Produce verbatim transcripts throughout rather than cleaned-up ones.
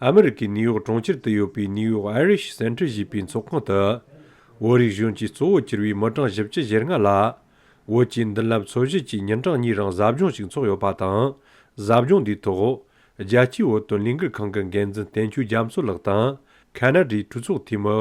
ཨ་མི་རི་ཀའི་ནིའུ་ཡོག་གྲོང་ཁྱེར་དུ་ཡོད་པའི་ནིའུ་ཡོག་ཨའི་རིཤ་སེན་ཊར་ཞེས་པའི་ཚོགས་ཁང་དུ། བོད་རིགས་གཞོན་སྐྱེས་གཙོ་བོ་གྱུར་པའི་མི་གྲངས་བཞི་བཅུ་ཞེ་ལྔ་ལ། བོད་ཀྱི་མདུན་ལམ་འཚོལ་ཞིབ་ཀྱི་ཉིན་གྲངས་གཉིས་རིང་ཟབ་སྦྱོང་ཞིག་འཚོགས་ཡོད་པ་དང་། ཟབ་སྦྱོང་འདིའི་ཐོག་རྒྱལ་སྤྱིའི་བོད་དོན་ལས་འགུལ་ཁང་གི་འགན་འཛིན་བསྟན་ཆོས་རྒྱ་མཚོ་ལགས་དང་། ཁ་ན་ཌའི་གྲོས་ཚོགས་འཐུས་མི་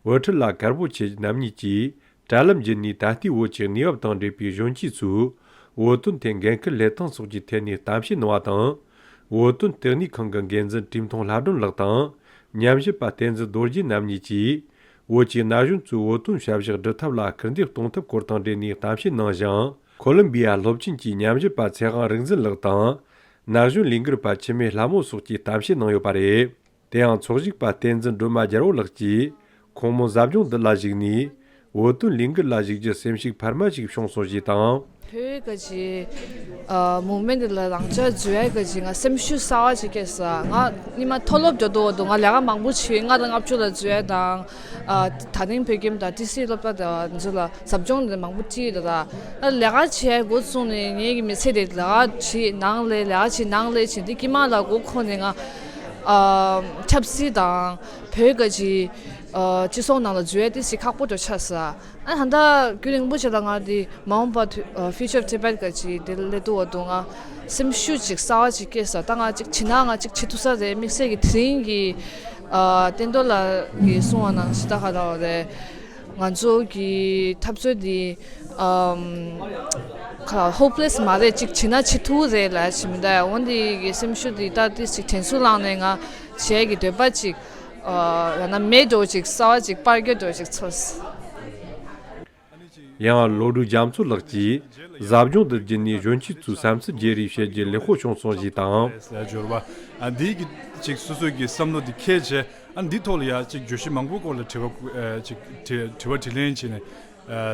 འོད་འཕྲིན་ལགས་དཀར་པོ་ཆེ་རྣམ་གཉིས་ཀྱིས། དྲ་ལམ་བརྒྱུད་ནས་ད་ལྟའི་བོད་ཀྱི་གནས་བབ་དང་འབྲེལ་བའི་གཞོན་སྐྱེས་ཚོས་བོད་དོན་ཐད་འགན་འཁུར་སླེབས་སྟངས་སོགས་ཀྱི་ཐད་ནས་གཏམ་བཤད་གནང་བ་དང་། བོད་དོན་ལྟེ་གནས་ཁང་གི་འགན་འཛིན་བཀྲས་མཐོང་ལྷ་སྒྲོན་ལགས་དང་། ཉམས་ཞིབ་པ་བསྟན་འཛིན་རྡོ་རྗེ་རྣམ་གཉིས་ཀྱིས། བོད་ཀྱི་ན་གཞོན་ཚོས་བོད་དོན་ཞབས་ཞུ་སྒྲུབ་ཐབས་ལ་སྐུལ་འདེད་གཏོང་ཐབས་སྐོར་དང་འབྲེལ་ནས་གཏམ་བཤད་གནང་ཞིང་། ཁོ་ལོམ་བི་ཡ་སློབ་ཆེན་གྱི་ཉམས་ཞིབ་པ་ཚེ་དབང་རིག་འཛིན་ལགས་དང་། ན་གཞོན་ལས་འགུལ་པ་འཆི་མེད་ལྷ་མོ་སོགས་ཀྱིས་གཏམ་བཤད་གནང་ཡོད་པ་རེད། དེ་ཡང་ཚོགས་ཞུགས་པ་བསྟན་འཛིན་སྒྲོལ་མ་རྒྱལ་པོ་ལགས་ཀྱིས། ཁོང་མོ་ཟབ་སྦྱོང་འདི་ལ་གཞིགས་ནས། བོད་དོན་ལས་འགུལ་ལ་གཞིགས་རྒྱུ་སེམས་ཤུགས་འཕར་མ་ཞིག་བྱུང་སོང་ཞེས་དང་། བོད་ག་ཅི། ཨ། མུ་མེན་འདི་ལ་རང་ཅག་འཛུལ་ཡ་ག་ཅི་ང་སེམས་ཤུགས་གསར་བ་ཅིག་སྐྱེས་ས། ང་སྔོན་མ་མཐོ་སློབ་འགྲོ་དུས་འོ་དུ་ང་ལས་ཀ་མང་པོ་བྱས། ལྔ་དང་ལྔ་བཅུ་ལ་འཛུལ་ཡ་དང་། ཨ། དར་ལྡན་བོད་ཁྱིམ་དང་ཊི་སི་སློབ་གྲྭ་དང་འཛུལ་ལ་ཟབ་སྦྱོང་འདི་མང་པོ་བྱས་ཡོད་ད། ད་ལས་ཀ་བྱས་འགོ་བཙུགས་ནས་ངེད་ཀྱི་མི་ཚེ་དེ་ལས་ཀ་བྱས་ནང་ལས་ལས་ཀ་བྱས་ནང་ལས་བྱས་འདི་དཀྱིལ་མ་ལ་མགོ་འཁོར་ནས་ང་། ཨ། ཆབ་སྲིད་དང་བོད་ག་ཅི། ཨ། སྤྱི་ཚོགས་ནང་ལ་འཛུལ་ཡ་དེ་ཞིག་ཁག་པོ་འགྲོ་ཆགས་ས། ཨ། ད་ལྟ་རྒྱུན་རིང་པོ་ཞིག་ལ་ང་དེ་མ་འོངས་པ་ཨ། Future of Tibet ག་ཅི་དེ་སླེབས་དུས་འོ་དུ་ང་སེམས་ཤུགས་ཅིག་གསར་བ་ཅིག་སྐྱེས་ས། ད་ང་ཅིག་བྱེད་ན་ང་ཅིག་བྱེད་ཐུབ་ས་རེད། དམིགས་བསལ་གྱི་དེ་རིང་གི། ཨ། བསྟན་རྡོར་ལགས་ཀྱིས་གསུངས་པ་ནང་བཞིན་ད་ག་རེ་རེད། ང་ཚོ་གི་འཐབ་རྩོད་འདི། ཨམ། ཁ་ལ་hopeless མ་རེད། ཅིག་བྱེད་ན་བྱེད་ཐུབ་རེད་ལབ་ཡ་ཅིག་མི་འདུག་འོན་ཏེ་གི་སེམས་ཤུགས་འདི་ད་ཏི་ཞིག་དྲན་གསོ་བླངས་ནས་ང་བྱེད་ཡ་གི་འདོད་པ་ཅིག་ཨ། ཡང་ན་མེ་འདྲ་བོ་ཅིག་གསར་བ་ཅིག་སྤར་རྒྱུ་འདྲ་བོ་ཅིག་ཚོར། ཡང་བློ་གྲོས་རྒྱ་མཚོ་ལགས་ཀྱིས་ཟབ་སྦྱོང་དུ་བརྒྱུད་ནས་གཞོན་སྐྱེས་ཚོའི་བསམ་ཚུལ་བརྗེ་རེས་བྱེད་རྒྱུ་ལེགས་པོ་བྱུང་སོང་ཞེས་དང་། ཟེར་འབྱོར་བ། ཨ། འདིའི་གི་ཅིག་སོ་སོའི་གི་བསམ་བློ་འདི་འཁྱེར་བྱས། ཨ། འདི་ཐོག་ལ་ཡ་ཅིག་བརྗོད་གཞི་མང་པོའི་སྐོར་ལ་དྲི་བ། ཨ། ཅིག་དྲི་དྲི་བ་དྲིས་ལན་བྱས་ནས། ཨ།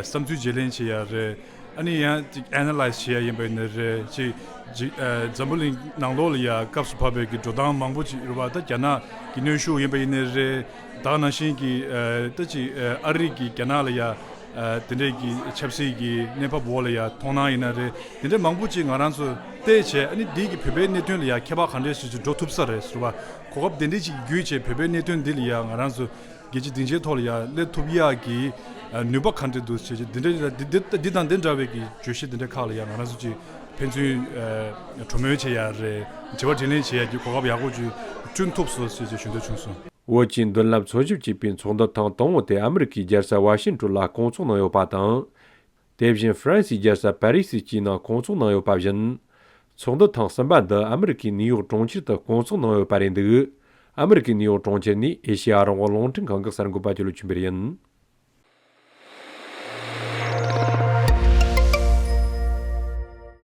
བསམ་ཚུལ་བརྗེ་ལེན་བྱེད་ཡ་རེད། ཨ་ནི་ཡང་ཅིག་ཨེ་ན་ལའི་ཛི་བྱེད་ཡ་ཡིན་པ་ཡིན་ནའི་རེད། ཅིག་ཅིག་ཨ། འཛམ་བུ་གླིང་ནང་ལོགས་ལ་ཡ་སྐབས་སུ་བབས་པའི་གི་འགྲོ་སྟངས་མང་པོ་ཅིག་རེད་བ། ད་རྒྱ་ནག་གི་གནོན་ཤུགས་ཡིན་པ་ཡིན་ནའི་རེད། ད་ནང་བཞིན་གྱི། ཨ། ད་ཅིག་ཨ། ཨ་རི་གི་རྒྱ་ནག་ལ་ཡ། ཨ། དེ་འདྲའི་གི་ཆབ་སྲིད་ཀྱི་གནས་བབ་འོག་ལ་ཡ་མཐོང་སྣང་ཡིན་ན་རེད། དེ་འདྲའི་མང་པོ་ཅིག་ང་རང་ཚོ་བལྟས་བྱས། ཨ་ནི་འདི་གི་བོད་པའི་གནད་དོན་ལ་ཡ་ཁྱད་པར་ག་འདྲས་ཞིག་ཅིག་འགྲོ་ཐུབ་ས་རེད་ཟེར་བ། གོ་སྐབས་དེ་འདྲས་ཅིག་བརྒྱུད་བྱས་བོད་པའི་གནད་དོན་འདི་ལ་ཡ་ང་རང་ཚོ་རྒྱལ་སྤྱིའི་སྡིངས་ཆའི་ཐོག་ལ་ཡ་སླེབས་ཐུབ་ཡག་གི། ཨ། ནུས་པ་ག་འདྲས་འདུག་ཟེར་བྱས། འདི་འདྲ་འདི་འདི་འདི་དང་འདི་འདྲ་བའི་གི་བརྗོད་གཞི་འདི་འདྲའི་ཁག་ལ་ཡ་ང་རང་ཚོ་ཅིག་ཕན་ཚུན། ཨ། གྲོས་མོལ་བྱེད་ཡ་རེད། དྲི་བ་དྲིས་ལན་བྱེད་ཡ་གི་གོ་སྐབས་ཡག་པོ་ཅིག་བསྐྲུན་ཐུབ་སོང་ཟེར་བྱས་ཞུ་འདོད་བྱུང་སོང་། བོད་ཀྱི་མདུན་ལམ་འཚོལ་ཞིབ་ཅེས་པའི་ཚོགས་འདུ་ཐེངས་དང་པོ་དེ་ཨ་མི་རི་ཀའི་རྒྱལ་ས་ཝ་ཤིང་ཏོན་ལ་བསྐོང་ཚོགས་གནང་ཡོད་པ་དང་། དེ་བཞིན་ཧྥ་རན་སིའི་རྒྱལ་ས་པེ་རི་སི་བཅས་ནང་བསྐོང་ཚོགས་གནང་ཡོད་པ་བཞིན། ཚོགས་འདུ་ཐེངས་གསུམ་པ་འདི་ཨ་མི་རི་ཀའི་ནིའུ་ཡོག་གྲོང་ཁྱེར་དུ་བསྐོང་ཚོགས་གནང་ཡོད་པ་རེད་འདུག་ཨ་མི་རི་ཀའི་ནིའུ་ཡོག་གྲོང་ཁྱེར་ནས་ཨེ་ཤེ་ཡ་རང་དབང་རླུང་འཕྲིན་ཁང་གི་གསར་འགོད་པ་ཅོ་ལོ་ཆོས་འཕེལ་ཡིན།